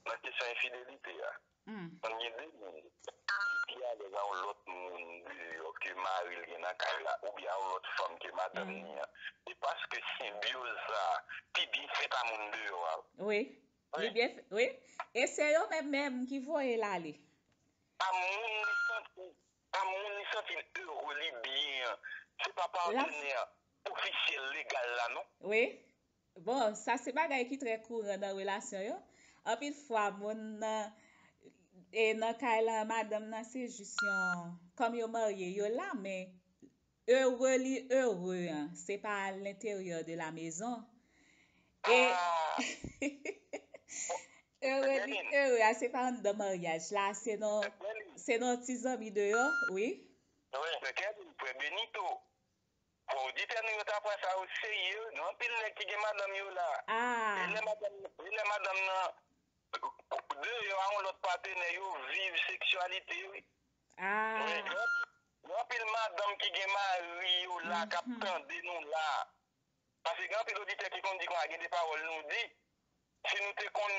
nan kesyon enfidelite a, Mm. konn gen de moun ki pi alèz a yon lòt moun deyò ke mari l gen nan kay la, oubyen a yon lòt fanm ke madanm li an. Se paske senbyoz sa a pi byen fèt a moun deyò a. Wi. Li byen fè, wi. E se yo menm menm ki voye l ale. A moun li santi, a moun li santi l ere, li byen an. Se pa patnè ofisyèl legal la, non. Wi. Bon, sa se bagay ki trè kouran nan relasyon yo. Anpil fwa, moun nan, e nan kay la, madanm nan se jis yon, kòm yo marye, yo la, men ere li ere an, se pa à l'intérieur de la maison. E Ah, ere li ere a, se pa anndan maryaj la, se nan, se nan ti zanmi deyò, wi. Wi, men Kerline, frè Benito, fò oditè nou yo ta pran sa o serye, gen anpil nèg ki gen madanm yo la. E Ah, lè madanm, e lè madanm nan deyò a yon lòt patnè, yo viv seksyalite yo. ah, Gen anpil, gen anpil madanm ki gen mari yo la, k ap tande nou la. Paske gen anpil oditè ki konn di konsa, gen de pawòl nou di, si nou te konn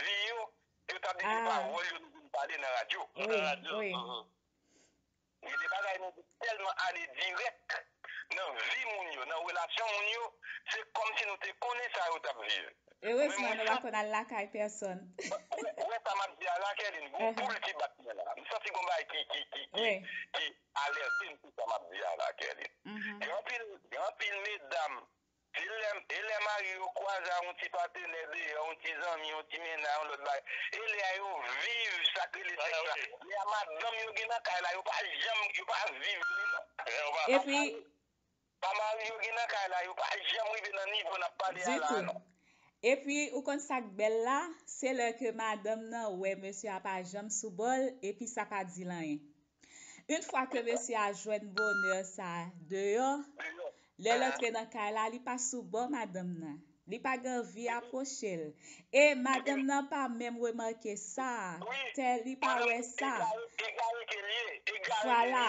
vi yo, yo t ap di se Ah. Pawòl yo nou vin pale nan radyo. wi, wi. Gen de bagay nou di tèlman ale dirèk nan vi moun yo, nan relasyon moun yo, se kòmsi nou te konnen sa yo t ap viv. Erezman, nou pa konn al lakay pèsonn. Ou wè, ou wè sa m ap di a la, Kerline, gon poul ki bat mwen la. M santi gon bagay ki, ki, ki, ki, Wi. Ki alète m sou sa m ap di a la, Kerline. Mhm. Gen anpil, gen anpil medam, e lè, e lè mari yo kwaze a yon ti patnè deyò, yon ti zanmi, yon ti mennaj, yon lòt bagay, e lè a yo viv sa k rele sèks la. Lè a madanm yo gen nan kay la, yo pa janm, yo pa viv li, non. Epi, Pa mari yo gen nan kay la, yo pa janm rive nan nivo n ap pale a la, non. Epi, ou konn sa k bèl la? Se lè ke madanm nan wè mesye a pa janm sou bò l, epi sa pa di l anyen. Yon fwa ke mesye a jwenn bonè sa deyò, lè l antre nan kay la, li pa sou bò madanm nan. Li pa gen anvi apwoche l. E madanm nan pa menm remake sa, tè li pa wè sa. Vwala.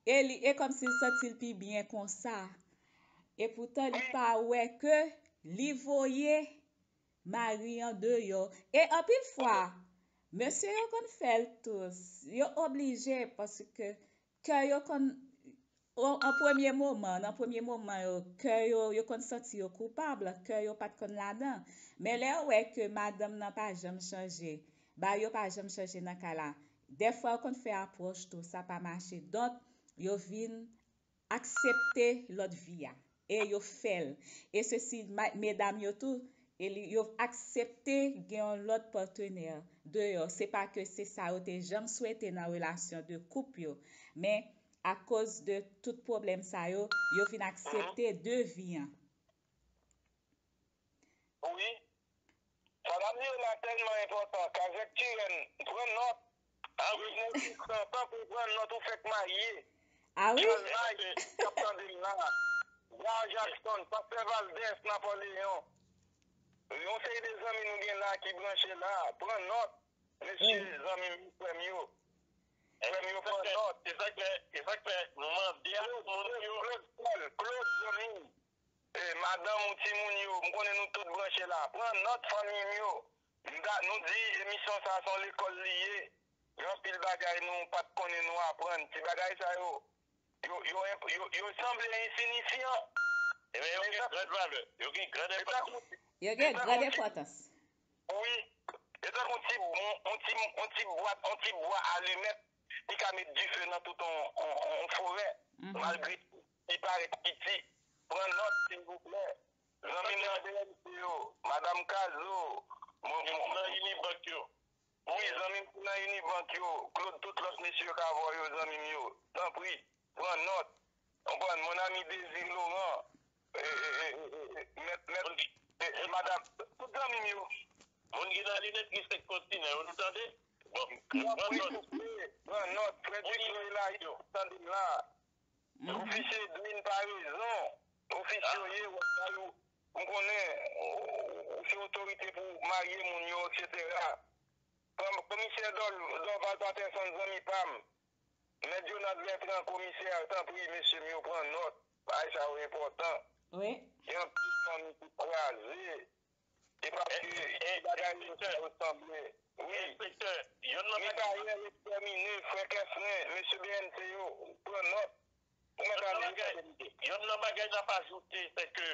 E li, e kòmsi l santi l pi byen konsa. Epoutan, li pa wè ke li voye mari an deyò. E anpil fwa, mesye yo konn fè l tou. Yo oblije, paske kè yo konn, o, an premye moman, nan premye moman yo, kè yo, yo konn santi yo koupab, kè yo pa t konn ladan. Men lè yo wè ke madanm nan pa janm chanje, bagay yo pa janm chanje nan kay la, dèfwa yo konn fè apwòch tou, sa pa mache. Donk, yo vin aksepte lòt vi a. E yo fè l. E se si ma-, medam yo tou, e li, yo aksepte gen yon lòt patnè deyò. Se pa ke se sa yo te janm swete nan relasyon de koup yo. Men, akoz de tout pwoblèm sa yo, yo vin aksepte de vi an. Wi. Sa n ap di yo la tèlman enpòtan. Kazèk Tirèn, pran nòt. Wi. Tanpri pran nòt, ou fèk marye. Ah wi? Chalmay, k ap tande m la. Gar Jackson, Pastè Valdès, Napoleon. Yon seri de zanmi nou gen la ki branche la. Pran nòt. Mesye, zanmi m, frè m yo. Frè m yo, pran nòt. E sa k fè, e sa k fè m mande a moun yo. Claude, Claude, zanmi m. E, madanm ou, timoun yo, m konnen nou tout branche la. Pran nòt, fanmi m yo. M ta, nou di emisyon sa a se yon lekòl li ye. Gen anpil bagay nou pa t konnen nou aprann. Ti bagay sa yo, yo, yo, yo, yo sanble ensiyifyan. Men yo gen gran valè. Yo gen gran enpòtans. Yo gen gran enpòtans. Wi. E tankou ti, yon, yon ti, yon ti bwat, yon ti bwa alimèt li ka met dife nan tout yon, yon, yon forè, malgre li parèt piti. Pran nòt, silvouplè. Zanmi m nan B M C yo, Madanm Kazo, mwen, mwen, nan Unibank yo. Wi, zanmi m ki nan Unibank yo, Claude, tout lòt mesye yo k avè w yo, zanmi m yo. Tanpri, pran nòt. Konprann, mon ami Désir Laurent, e, e, e, e, e, e, mèt, mèt, e, e, madanm, tout zanmi m yo. Moun ki nan linèt ki sèk kontinè yo, nou tande? Bon, pran nòt. Pran nòt, frè Diklo e la, yo tande m la. Ofisye Edwin Paraison, ofisye w ye, w ap bay ou, m konnen, ou, ou se otorite pou marye moun yo, etsetera. Kòm, komisè Dòl-, Dorval Patterson, zanmi pa m, Mèt Jonas Bertrand, komisè, tanpri, mesye m yo, pran nòt. Bagay sa yo enpòtan. Wi. Gen anpil fanmi ki kraze. E paske e, e, bagay yo enspektè, yo sanble. Wi. Enspektè, yonn nan bagay Mikayèl ekstèmine, frè Kèfren, mesye B N C yo, pran nòt. Ou mèt ale, ou fè verite. Yonn nan bagay n ap ajoute, se ke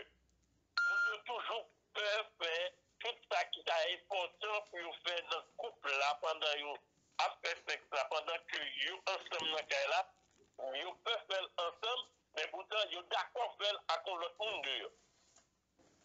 moun yo toujou pè fè tout sa ki ta enpòtan pou yo fè nan koup la pandan yo ap fè sèks la, pandan ke yo ansanm nan kay la, yo pè fè l ansanm, men poutan yo dakò fè l ak yon lòt moun deyò.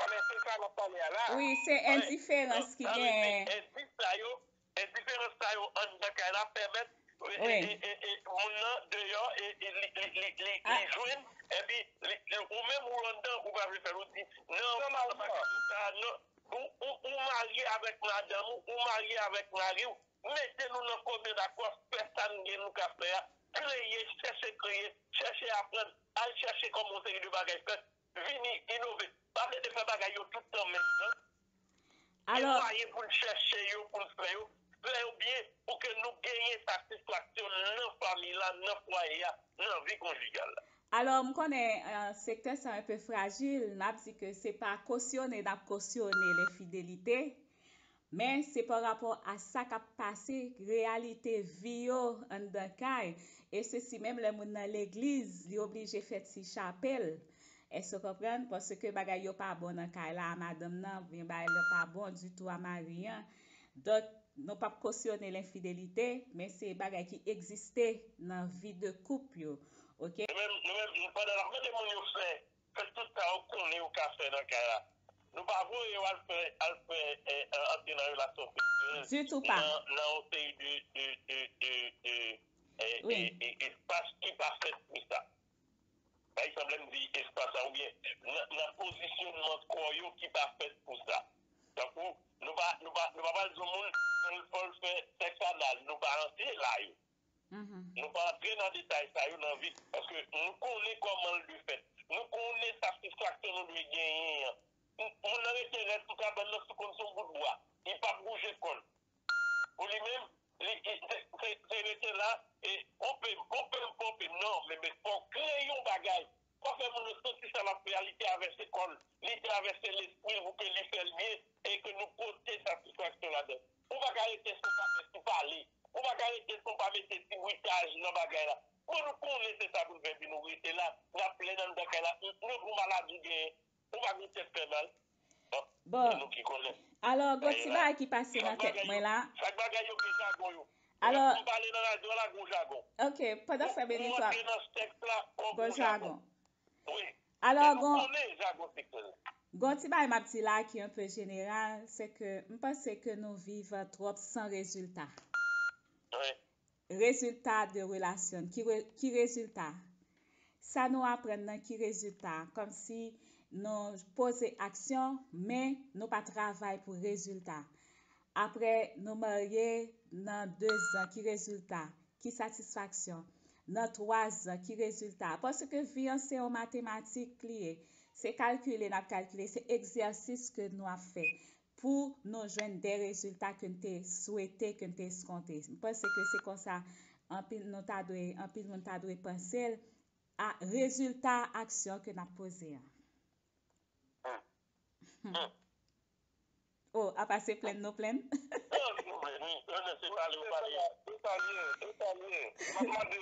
Men se sa n ap pale a la. Wi, se endiferans ki genyen. Endis sa yo, endiferans sa yo anndan kay la pèmèt e, e, e, e, e, moun nan deyò e, e li, li, li, li, li jwenn, epi li, li, ou menm ou anndan, ou pa vle fè l, ou di, non, sa pa gen sa, non. Ou, ou, ou marye avèk madanm ou, ou marye avèk mari w, mete nou nan komin dakò, fè sa n gen nou ka fè a, kreye, chèche kreye, chèche aprann, al chèche kòman yon seri de bagay fèt, vini, inove. Pa plede fè bagay yo tout tan menm jan. Gen mwayen pou n chèche yo, pou n fè yo, fè yo byen, pou ke nou genyen satisfaksyon nan fanmi la, nan fwaye a, nan vi konjigal la. Alò, m konnen, eh, sektè sa enpe frajil, n ap di ke se pa kosyone n ap kosyone lenfidelite, men se pa rapò a sa k ap pase, reyalite vi yo anndan kay, e se si menm lè moun nan legliz, li oblije fè ti chapèl. Èske w konprann? Paske bagay yo pa bon nan kay la a madanm nan, oubyen bagay yo pa bon ditou a mari an. Donk, nou p ap kosyone lenfidelite, men se bagay ki egziste nan vi de koup yo. Oke? Nou menm, nou menm, pandan n ap mande moun yo fè, fè tout sa yo konnen yo ka fè nan kay la. Nou pa voye yo al fè, al fè, eh, eh, antre nan relasyon seksyèl ditou pa. Nan, nan yon seri de, de, de, de, de, eh, eh, eh, espas ki pa fèt pou sa. Pa egzanp, lè m di espas la, oubyen nan, nan pozisyonman kò yo ki pa fèt pou sa. Tankou, nou pa, nou pa, nou pa pral di yon moun, fò l, fò l fè sèks anal, nou pa rantre la yo. Nou pa antre nan detay sa yo nan vi, paske nou konnen kòman l dwe fèt. Nou konnen satisfaksyon nou dwe genyen an. M-, moun nan rete rèd sou kabann nan sou konn se yon bout bwa. Li p ap bouje kò l. Pou li menm, li, li se, se, se rete la, e ponpe m, ponpe m, ponpe m. Non, men, men fò w kreye yon bagay. Fò w fè moun yo santi sa l ap fè a, li travèse kò l, li travèse lespri l pou ke li fè l byen e ke nou pote satisfaksyon ladan l. Ou pa ka rete san pa fè ti pale. Ou pa ka rete san pa mete ti britaj nan bagay la. Bon, nou konnen se sa pou n fè, epi nou rete la, n ap plèn anndan kay la. Nou, nou maladi genyen. Ou pa gen tèt fè mal. Bon, bon. Se nou ki konnen. Alò, gon ti bagay ki pase nan tèt mwen la. Chak bagay yo gen jagon yo. Alò, lè m pale nan radyo a la, gon jagon. Ok, pandan frè Benito ap, gon jagon. Wi. Alò, gon, gon ti bagay m ap di la ki enpe jeneral, se ke m panse ke nou viv twòp san rezilta. Wi. Rezilta de relasyon. Ki re-, ki rezilta? Sa nou aprann nan ki rezilta? Kòmsi nou poze aksyon, men nou pa travay pou rezilta. Apre nou marye nan de zan, ki rezilta? Ki satisfaksyon? Nan twa zan, ki rezilta? Paske vi an se yon matematik li ye. Se kalkile n ap kalkile, se egzèsis ke nou ap fè pou nou jwenn de rezilta ke n te swete, ke n te eskonte. M panse ke se konsa anpil nou ta dwe, anpil moun ta dwe panse l, a rezilta aksyon ke n ap poze an. Oh, apa se plenn nou plenn? Non, se plenn, wi. Non, non, se pale, w pale. E sa l ye, e sa l ye. M ap mande,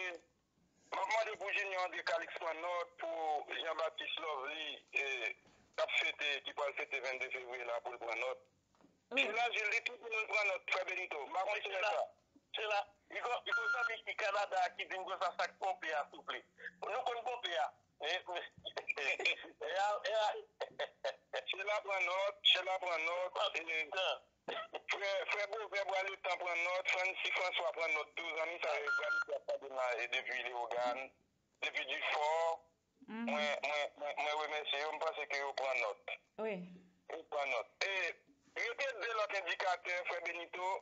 m ap mande pou Junior André Calix pran nòt, pou Jean Baptiste Lovely, e, k ap fete, ki pral fete vennde fevriye la, pou l pran nòt. Wi. Sheila Gilles, li tou pou nou pran nòt, frè Benito. M pa konn si w wè sa. Sheila, Li gon, li gon zanmi ki Kanada a ki di m konsa sa k ponpe a, souple. Nou konn ponpe a. E, e, e, a, e, a. Chela pran nòt, Chela pran nòt. E, frè, frè Bovè Bwa Letan pran nòt, Francis François pran nòt tou. Zanmi sa yo, zanmi ki ap tande m la, e depi Leyogàn, depi Difò. Mwen, mwen, mwen, mwen remèsye yo, m panse ke yo pran nòt. Wi. Yo pran nòt. E, rete de lòt endikatè, frè Benito.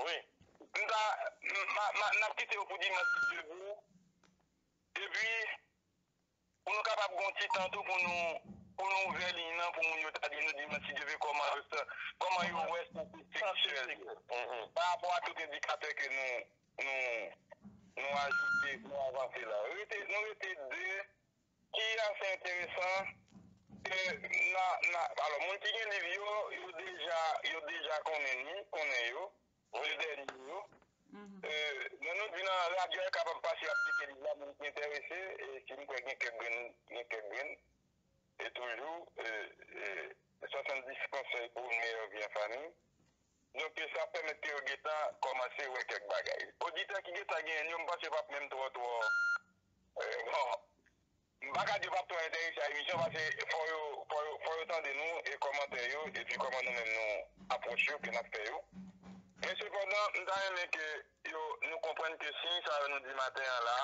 Wi. M ta, m, ma, ma, n ap kite yo pou dimanch, si Dye vle. Epi, pou nou kapab gon ti tan tou pou nou, pou nou ouvè liy nan, pou moun yo ta di nou dimanch, si Dye vle, kòman yo sa, kòman yo wè sante seksyèl yo. Pa rapò a tout endikatè ke nou, nou, nou ajoute, nou avanse la. Rete, nou rete de ki ase enteresan, ke na, na, alò, moun ki gen liv yo, yo deja, yo deja konnen li, konnen yo, de dènye yo. E, lè nou di nan radyo a kapab pase ap tcheke liv la, moun ki enterese, e si m kwè gen kèk grenn, gen kèk grenn, e toujou, e, e, swasanndis konsèy pou yon meyè vi an fanmi. Donk, sa ap pèmèt ke yo gentan kòmanse wè kèk bagay. Oditè ki gentan genyen yo, m panse yo p ap menm twò, twò, e, bon, m pa ka di yo p ap twò enterese a emisyon, paske fò yo, fò yo, fò yo tande nou e kòmantè yo, epi kòman nou menm nou apwòch yo, ke n ap fè yo. Men sepandan, m ta renmen ke yo, nou konprann ke siy sa yo nou di maten an la,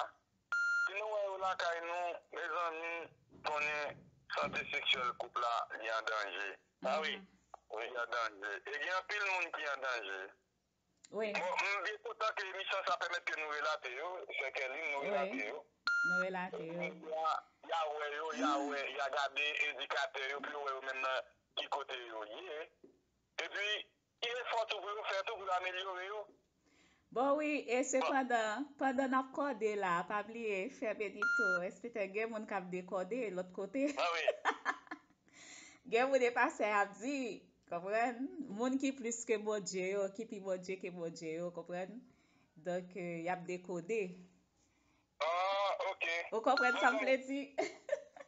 si nou wè yo lakay nou, mezanmi, konnen sante seksyèl koup la, li an danje. A wi. Wi, li an danje. E gen anpil moun ki an danje. Wi. Bon, m byen kontan ke emisyon sa pèmèt ke nou relate yo, sè Kèlin, nou relate yo. Nou relate yo. Kounye a, y a wè yo, y a wè, y a gade endikatè yo, pou yo wè yo menm nan ki kote yo ye. Epi, ki efò tou pou yo fè tou pou yo amelyore yo. Bon, wi, e se pandan, pandan n ap kòde la, pa bliye, frè Benito, enspektè, gen moun k ap dekòde lòt kote. A wi. Gen moun e pastè y ap di, konprann? Moun ki plis ke Bondye yo, ki pi Bondye ke Bondye yo, konprann? Donk, e, y ap dekode. Ah, ok. Ou konprann sa m vle di?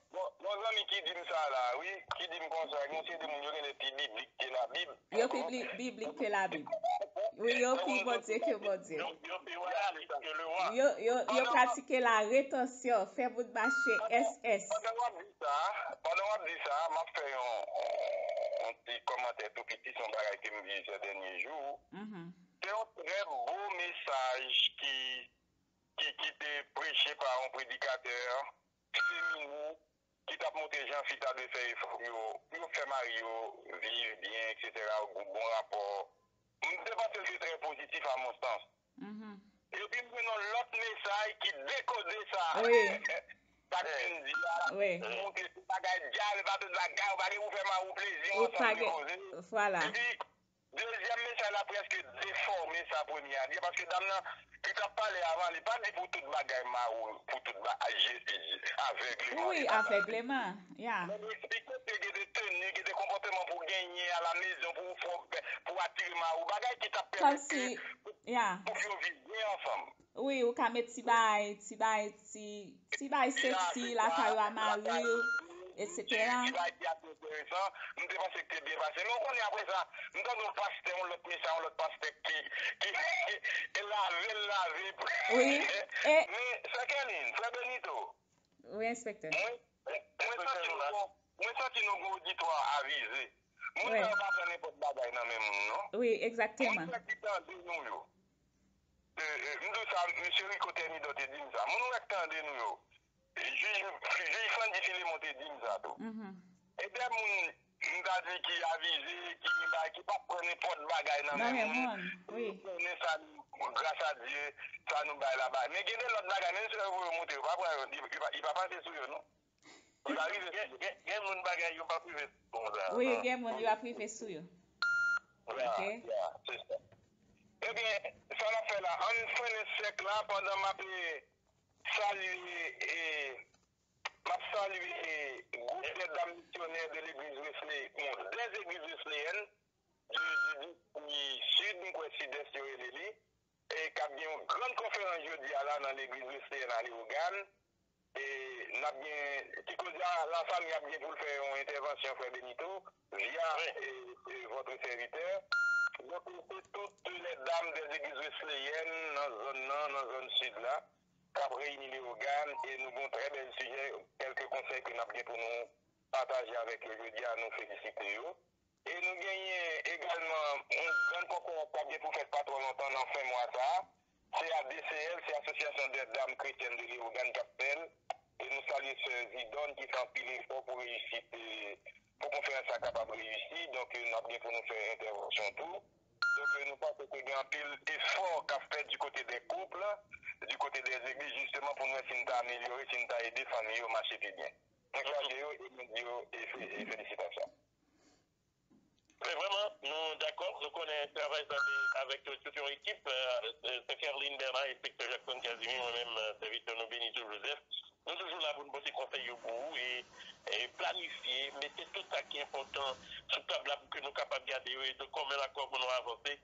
Bon, bon zanmi ki di m sa la, wi, ki di m konsa, gen yon seri de moun yo rele pi biblik ke Labib. Yo pi bli-, biblik ke Labib. Wi, yo pi Bondye ke Bondye. Yo, yo pi royalis ke lewa. Yo, yo, yo pratike la retansyon, fè moun mache S S. Pandan w ap di sa, pandan w ap di sa, m ap fè yon, yon ti kòmantè tou piti sou yon bagay ke m viv sè dènye jou. Se yon trè bo mesaj ki, ki, ki te preche pa yon predikatè feminen ki t ap montre jan fi ta dwe fè efò pou yo, pou yo fè mari yo viv byen, etsetera, gon bon rapò. M te panse l te trè pozitif, a mon sans. Epi m jwenn yon lòt mesaj ki dekode sa. Wi. Sa k fin di a, montre se bagay dyab, e pa tout bagay, ou pa gen pou fè mari w plezi, ou ansanm gen koze. Vwala. Epi, dezyèm mesaj la prèske defòme sa premye a di a, paske dam nan, ki t ap pale avan, li pa di pou tout bagay mari w, pou tout bagay, avègleman. Wi, avègleman, ya. Men li eksplike ke gen de teni, gen de konpòteman pou w genyen alamezon, pou w fè, pou w atire mari w, bagay ki t ap pèmèt ke, pou, pou yo viv byen ansanm. Wi, ou ka met ti bagay, ti bagay, ti, ti bagay seksi lakay ou a mari w, etsetera. Ti bagay ki ase enteresan, m te panse ke te byen pase. Men w konnen apre sa, m tande yon pastè, yon lòt mesaj, yon lòt pastè ki, ki, ki lave l lave. Wi. Men, sè Kèlin, frè Benito. Wi, enspektè. Mwen, mwen santi nou gon, mwen santi nou gon oditwa avize. Moun sa yo pa pran nenpòt bagay nan men moun, non. Wi, egzakteman. Moun sa ki tande nou yo. E, e, m di w sa, mesye Rico Thermidor te di m sa. Moun ou wè k tande nou yo. Jij, jij Frandy Philemon te di m sa tou. E de moun, m ta di ki avize, ki gen bagay, ki p ap pran nenpòt bagay nan men moun. Wi. Konnen sa nou, gras a Dye, sa nou bay la bay. Men gen de lòt bagay, menm si yo voye yo monte, yo pa pran yo, li, li pa, li pa pase sou yo, non. Li pa rive sou yo. Gen, gen, gen moun bagay yo p ap rive sou yo konsa. Wi, gen moun yo ap rive sou yo. Ya, ya, se sa. Ebyen, sa n ap fè la, ann frennen sèk la pandan m ap, e, salye, e, m ap salye, e, gwoup dè dam misyonè de legliz Wesley, bon, des églises wesleyenn, du, du, du, du Sud, m kwè Sidès yo rele li, e k ap gen yon grann konferans jodi a la nan legliz Wesleyèn a Leyogàn. E n ap gen, ti koze a, lafanmi ap gen pou l fè yon entèvansyon, frè Benito, via, e, e, votre serviteur. Donk, se tout lè dam dè legliz wesleyèn nan zòn nan, nan zòn sid la, k ap reyini Leyogàn, e nou gen yon trè bèl sijè, kèlke konsèy ke n ap gen pou nou pataje avèk yo jodi a, nou felisite yo. E nou genyen egalman yon grann konferans k ap gen pou fèt pa twò lontan nan fen mwa sa a. Se A D C L, se Asosyasyon dè Dam Kretyèn de Leyogàn k ap fè l. E nou salye sè Zidòn ki fè anpil efò pou reyisit, e, pou konferans sa kapab reyisi. Donk, e, n ap gen pou nou fè entèvansyon tou. Donk, e, nou panse ke gen anpil efò k ap fèt di kote dè koup, di kote dè legliz, jisteman pou nou wè si n ta amelyore, si n ta ede fanmi yo mache pi byen. Mwen salye yo e mwen di yo e fe- e felisitasyon. Men vrèman, nou dakò, nou konnen travay sa se avèk tout yon ekip, euh, euh, se Kerline Bernard, enspektè Jackson Casimir, mwen menm, euh, sèvitè nou Benito Joseph. Nou toujou la pou nou pote konsèy yo pou ou e, e planifye, mete tout sa ki enpòtan sou tab la pou ke nou kapab gade yo e de kòmen akò pou nou avanse.